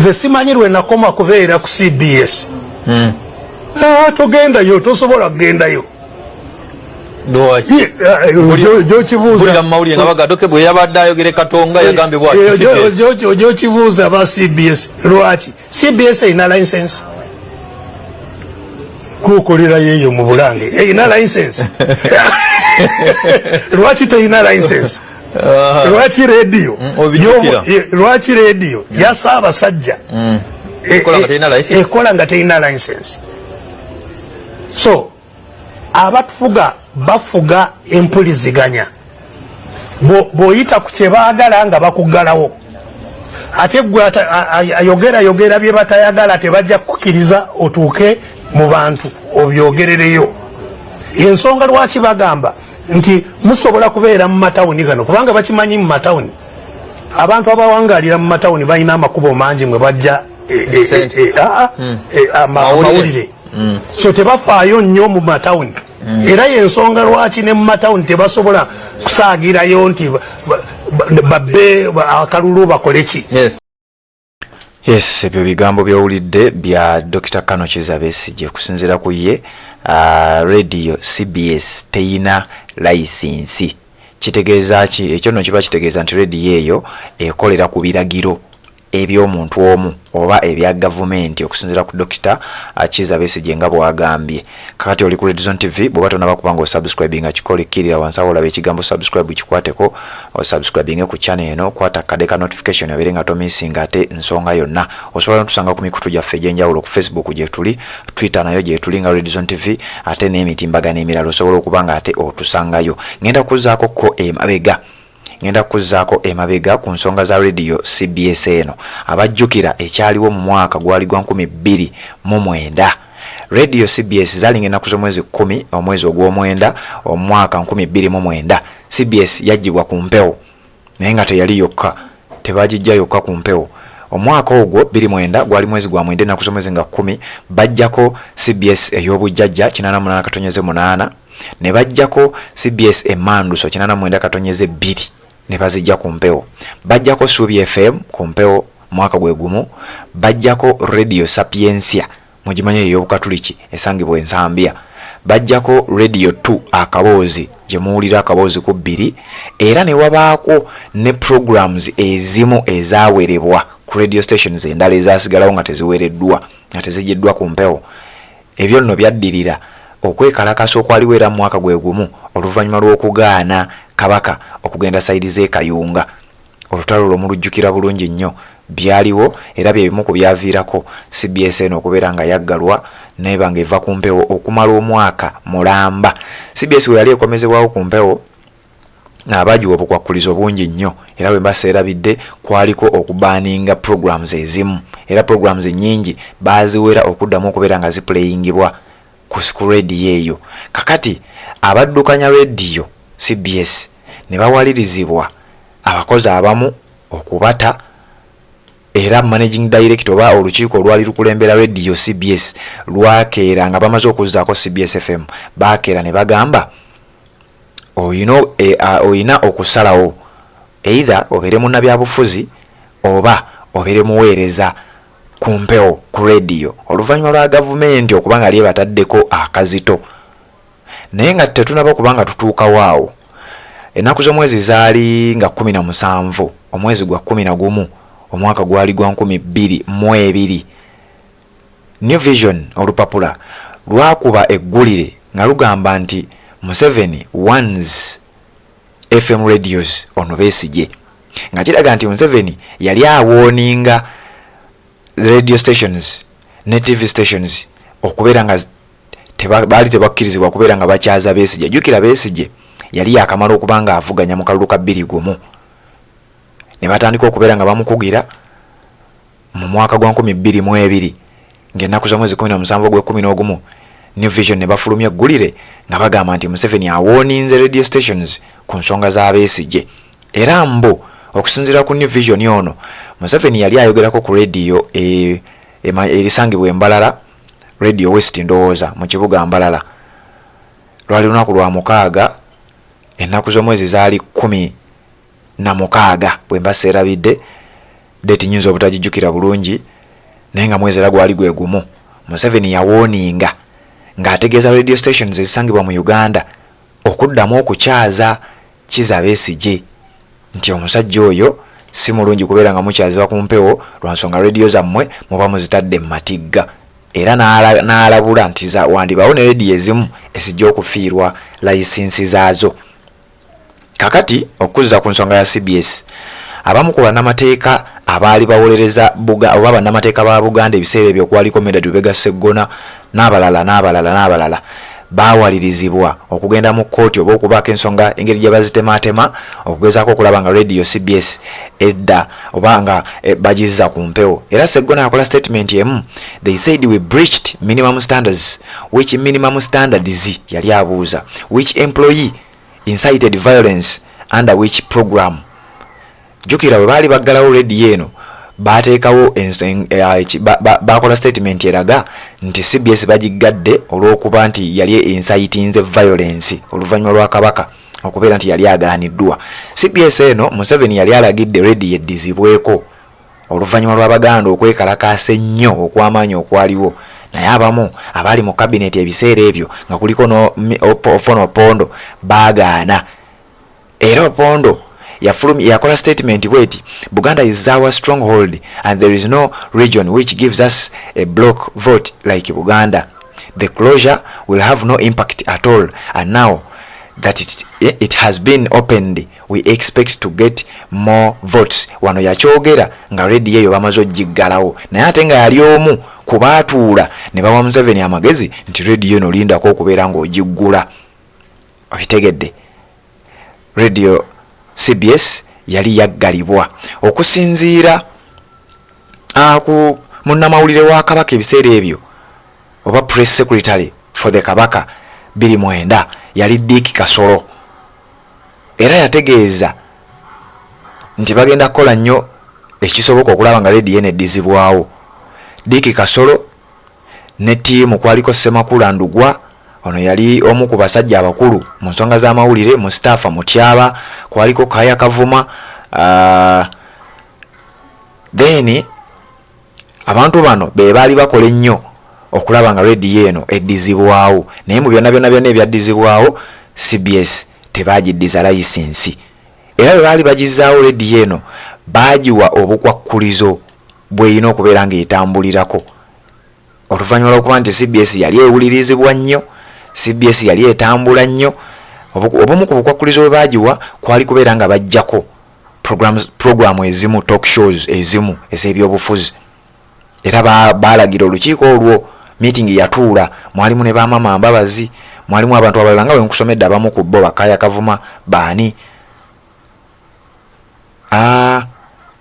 Nze simanyi lwe nakoma kubeera ku CBS. Ah, togendayo, tosobola kugendayo. Lwaki? Gyokibuuza. Mpulira mu mawulire nga bagamba Doke bwe yabadde ayogera e Katonga yagambye bw'ati CBS. Gyokibuuza ba CBS, lwaki CBS erina license kukolerayo eyo mu Bulange? Erina license? Lwaki terina license? Lwaki rediyo Obijjukira. Lwaki rediyo ya Ssaabasajja Ekola nga terina license? Ekola nga terina license. So abatufuga bafuga empuliziganya. Bw'oyita ku kyebaagala nga bakuggalawo, ate gwe ayogera yogera bye batayagala, tebajja kukkiriza otuuke mu bantu obyogerereyo. Ensonga lwaki bagamba nti musobola kubeera mu matawuni gano, kubanga bakimanyi mu matawuni abantu abawangalira mu matawuni balina amakubo mangi mwe bajja Mawulire. amawulire. So tebafaayo nnyo mu matawuni, era yensonga lwaki ne mu matawuni tebasobola kusaagirayo nti babbe akalulu, bakole ki. Yes, ebyo bigambo byowulidde bya Dr Kano Kiza Besigye. Kusinziira ku ye, radio CBS teyina layisinsi. Kitegeeza ki ekyo? Nno kiba kitegeeza nti radio eyo ekolera ku biragiro eby'omuntu omu oba ebya gavumenti, okusinziira ku Dr Kiza Besigye nga bw'agambye. Kakati oli ku Redzone TV. Bw'oba tonaba kuba nga osubscribinga, kikole. Kkirira wansi awo olaba ekigambo "subscribe", kikwateko osubscribinge ku channel eno. Kwata akade ka notification obeere nga tomissinga ate nsonga yonna. Osobola notusanga ku mikutu gyaffe egy'enjawulo. Ku Facebook gyetuli, Twitter nayo gyetuli nga Redzone TV, ate n'emitimbagano emirala osobola okuba nga ate otusangayo. Ngenda kuzzaako emabega ku nsonga za radio CBS eno. Abajjukira ekyaliwo mu mwaka gwali gwa 2009, radio CBS zalinga ennaku z'omwezi 10, omwezi ogw'omwenda, omwaka 2009, CBS yaggyibwa ku mpewo. Naye nga teyali yokka, tebagijja yokka ku mpewo. Omwaka ogwo 29 gwali mwezi gwa mwenda, ennaku z'omwezi nga 10, bajjako CBS ey'obujjajja 88.8, ne bajjako CBS emanduso 89.2, ne bazijja ku mpewo. Bajjako Suubi FM ku mpewo mwaka gwe gumu. Bajjako Radio Sapiensia, mugimanyi ey'obukatuliki esangibwa Ensambya. Bajjako Radio 2 akaboozi gye muwulira akaboozi ku bbiri. Era ne wabaako ne programs ezimu ezawerebwa ku radio stations endala ezasigalawo nga teziwereddwa, nga tezigiddwa ku mpewo. Ebyo nno byaddirira okwekalakasa okwaliwo era mu mwaka gwe gumu oluvannyuma lw'okugaana Kabaka okugenda side z'e Kayunga. Olutalo lwo mulujjukira bulungi nnyo, byaliwo, era bye bimu ku byaviirako CBS eno okubeera nga yaggalwa neba nga eva ku mpewo okumala omwaka mulamba. CBS we yali ekomezebwawo ku mpewo, abagiwa obukwakkulizo bungi nnyo, era bwe mba seerabidde kwaliko okubaninga programs ezimu, era programs nnyingi baaziwera okuddamu okubeera nga ziplayingibwa ku rediyo eyo. Kakati abaddukanya rediyo CBS ne bawalirizibwa abakozi abamu okubata, era managing director oba olukiiko olwali lukulembera rediyo CBS lwakeera nga bamaze okuzzaako CBS FM, bakeera ne bagamba oyina okusalawo, either obeere munnabyabufuzi oba obeere muweereza ku mpewo ku rediyo, oluvannyuma lwa gavumenti okuba nga lyebataddeko akazito. Naye nga tetunaba kubanga tutuukawo awo, ennaku z'omwezi zaali nga 17, omwezi gwa 11, omwaka gwali gwa 2020, New Vision olupapula lwakuba eggulire nga lugamba nti "Museveni warns FM radios on Besigye", nga kiraga nti Museveni yali awarninga radio stations ne TV stations okubeera nga baali tebakkirizibwa kubeera nga bakyaza Besigye. Jjukira Besigye yali yakamala okuba nga avuganya mu kalulu ka 2 1, ne batandika okubeera nga bamukugira mu mwaka gwa 2020, ng'ennaku z'omwezi 17 ogw'e 11, New Vision ne bafulumya eggulire nga bagamba nti Museveni awarninze radio stations ku nsonga za Besigye. Era mbu okusinziira ku New Vision ono, Museveni yali ayogerako ku rediyo erisangibwa Embalala, Radio West ndowooza, mu kibuga Mbalala. Lwali lunaku lwa mukaaga, ennaku z'omwezi zaali 16 bwe mba seerabidde. Date nyinza obutagijjukira bulungi, naye nga mwezi era gwali gwe gumu. Museveni yawarninga ng'ategeeza radio stations ezisangibwa mu Uganda okuddamu okukyaza Kizza Besigye, nti omusajja oyo si mulungi kubeera nga mukyazibwa ku mpewo, lwa nsonga rediyo zammwe muba muzitadde mu matigga. Era n'alabula nti wandibawo ne rediyo ezimu ezijja okufiirwa layisinsi zaazo. Kakati okuzza ku nsonga ya CBS, abamu ku bannamateeka abaali bawolereza oba bannamateeka ba Buganda ebiseera ebyo, okwaliko Medard Lubega Sseggona n'abalala n'abalala n'abalala, baawalirizibwa okugenda mu kkooti oba okubaako ensonga engeri gye bazitemaatema okugezaako okulaba nga radio CBS edda oba nga bagizza ku mpewo. Era Sseggona yakola statement emu: "They said we breached minimum standards. Which minimum standards?" Yali abuuza. "Which employee incited violence under which program?" Jjukira bwe baali baggalawo rediyo eno, bateekawo, bakola statement eraga nti CBS bagiggadde olw'okuba nti yali incitinze violence oluvannyuma lwa Kabaka okubeera nti yali agaaniddwa. CBS eno, Museveni yali alagidde rediyo eddizibweko oluvannyuma lw'Abaganda okwekalakaasa ennyo okw'amaanyi okwaliwo. Naye abamu abaali mu kabineti ebiseera ebyo, nga kuliko Ofwono Opondo, baagaana. Era Opondo yakola statement bweti: "Buganda is our stronghold and there is no region which gives us a block vote like Buganda. The closure will have no impact at all, and now that it has been opened, we expect to get more votes." Wano yakyogera nga rediyo eyo bamaze ogiggalawo, naye ate nga yali omu ku baatuula ne bawa Museveni amagezi nti rediyo eno lindako okubeera ng'ogiggula. Obitegedde? Radio CBS yali yaggalibwa. Okusinziira ku munnamawulire wa Kabaka ebiseera ebyo, oba press secretary for the Kabaka 29, yali Dick Kasolo, era yategeeza nti bagenda kukola nnyo ekisoboka okulaba nga rediyo eno eddizibwawo. Dick Kasolo ne ttiimu kwaliko Semakula Ndugwa, ono yali omu ku basajja abakulu mu nsonga z'amawulire, Mustapha Mutyaba, kwaliko Kaya Kavuma, then abantu bano be baali bakola ennyo okulaba nga rediyo eno eddizibwawo. Naye mu byonna byonna byonna ebyaddizibwawo, CBS tebagiddiza layisinsi. Era bwe baali bagizaawo rediyo eno, baagiwa obukwakkulizo bw'erina okubeera ng'etambulirako, oluvannyuma lw'okuba nti CBS yali ewulirizibwa nnyo, CBS yali etambula nnyo. Obumu ku bukwakkulizo bwe baagiwa kwali kubeera nga bajjako programu ezimu, talk shows ezimu ez'ebyobufuzi. Era baalagira olukiiko olwo, meeting yatuula, mwalimu ne bamama Mbabazi, mwalimu abantu abalala nga wenkusomedde abamu ku bo, Bakaya Kavuma, baani.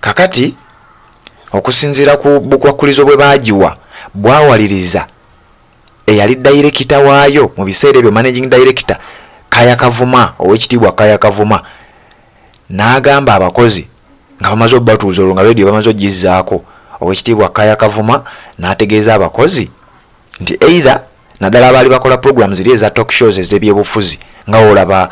Kakati okusinziira ku bukwakkulizo bwe baagiwa, bwawaliriza eyali dayirekita waayo mu biseera ebyo, managing director Kaya Kavuma, owekitiibwa Kaya Kavuma, n'agamba abakozi nga bamaze obatuuza olwo nga rediyo bamaze ogizzaako, owekitiibwa Kaya Kavuma n'ategeeza abakozi nti either, naddala abaali bakola program ziri eza talk shows ez'ebyobufuzi, nga olaba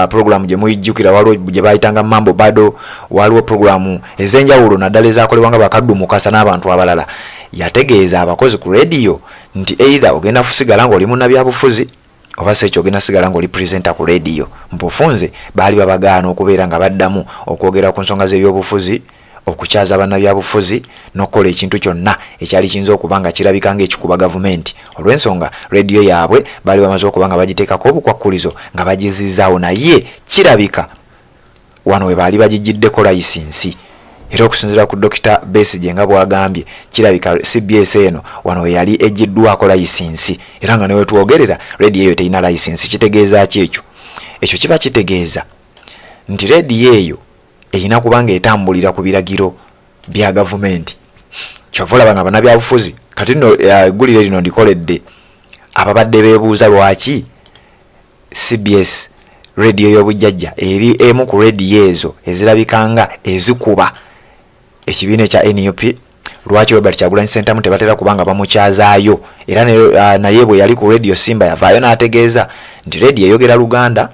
program gye muyijjukira, waliwo gye bayitanga Mambo Bado, waliwo program ez'enjawulo naddala ezakolebwa nga Bakaddu Mukasa n'abantu abalala, yategeeza abakozi ku rediyo nti either ogenda kusigala ng'oli munnabyabufuzi oba si ekyo ogenda sigala ng'oli presenter ku rediyo. Mubufunze baali babagaana okubeera nga baddamu okwogera ku nsonga z'ebyobufuzi, okukyaza bannabyabufuzi n'okukola ekintu kyonna ekyali kiyinza okuba nga kirabika ng'ekikuba gavumenti, olw'ensonga rediyo yaabwe baali bamaze okuba nga bagiteekako obukwakkulizo nga bagizizaawo. Naye kirabika wano we baali bagigiddeko layisinsi. Era okusinziira ku Dr Besigye nga bw'agambye, kirabika CBS eno wano we yali eggiddwako layisinsi, era nga newetwogerera rediyo eyo terina layisinsi. Kitegeeza ki ekyo? Ekyo kiba kitegeeza nti rediyo eyo erina kuba nga etambulira ku biragiro bya gavumenti. Kyova olaba nga bannabyabufuzi kati nno, eggulire lino ndikoledde ababadde beebuuza lwaki CBS, rediyo y'obujjajja, eri emu ku rediyo ezo ezirabika nga ezikuba ekibiina ekya NUP, lwaki Robert Kyagulanyi Ssentamu tebatera kubanga bamukyazaayo. Era naye bwe yali ku Radio Simba yavaayo n'ategeeza nti rediyo eyogera Luganda.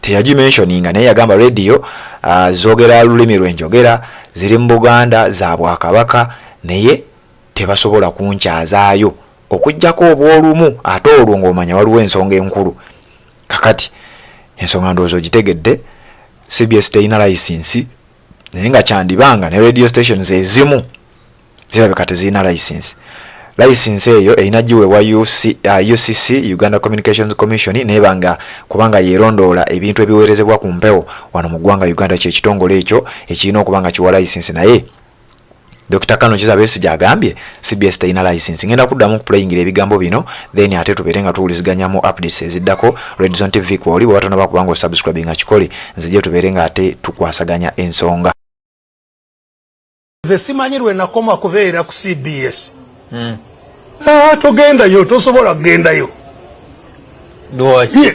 Teyagimentioninga, naye yagamba radio zogera lulimi lwenjogera, ziri mu Buganda, za Bwakabaka, naye tebasobola kunkyazaayo okuggyako obw'olumu, ate olwo ng'omanya waliwo ensonga enkulu. Kakati ensonga ndowooza ogitegedde. CBS terina license, naye nga kyandibanga ne radio stations ezimu zirabika tezirina license. License eyo erina giweebwa UCC, Uganda Communications Commission, neba nga kubanga yerondoola ebintu ebiweerezebwa ku mpewo wano mu ggwanga Uganda. Kyekitongole ekyo ekirina okuba nga kiwa license, naye Dr. Kano Kizza Besigye agambye CBS terina license. Ngenda kuddamu kuplayingira ebigambo bino, then ate tubeere nga tuwuliziganyamu updates eziddako. Redzone TV kwoli, bw'oba tonaba kubanga osubscribe nga kikole, nzije tubeere nga ate tukwasaganya ensonga. Nze simanyi lwe nakoma kubeera ku CBS. Ah, togendayo, tosobola kugendayo. Lwaki?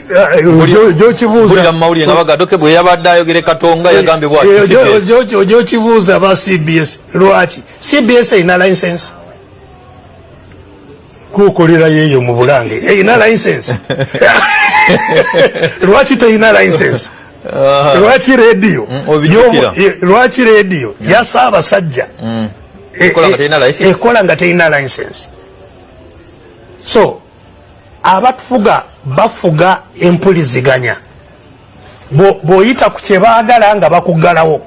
Gyokibuuza. Mpulira mu mawulire nga baga Doke bwe yabadde ayogere Katonga yagambye bw'ati CBS. Gyokibuuza ba CBS, lwaki CBS erina license? Kukolerayo eyo mu Bulange erina license? Lwaki terina license? Lwaki rediyo Obijjukira. Lwaki rediyo ya Ssaabasajja Ekola nga terina license? Ekola nga terina license? So abatufuga bafuga empuliziganya. Bw'oyita ku kyebaagala nga bakuggalawo.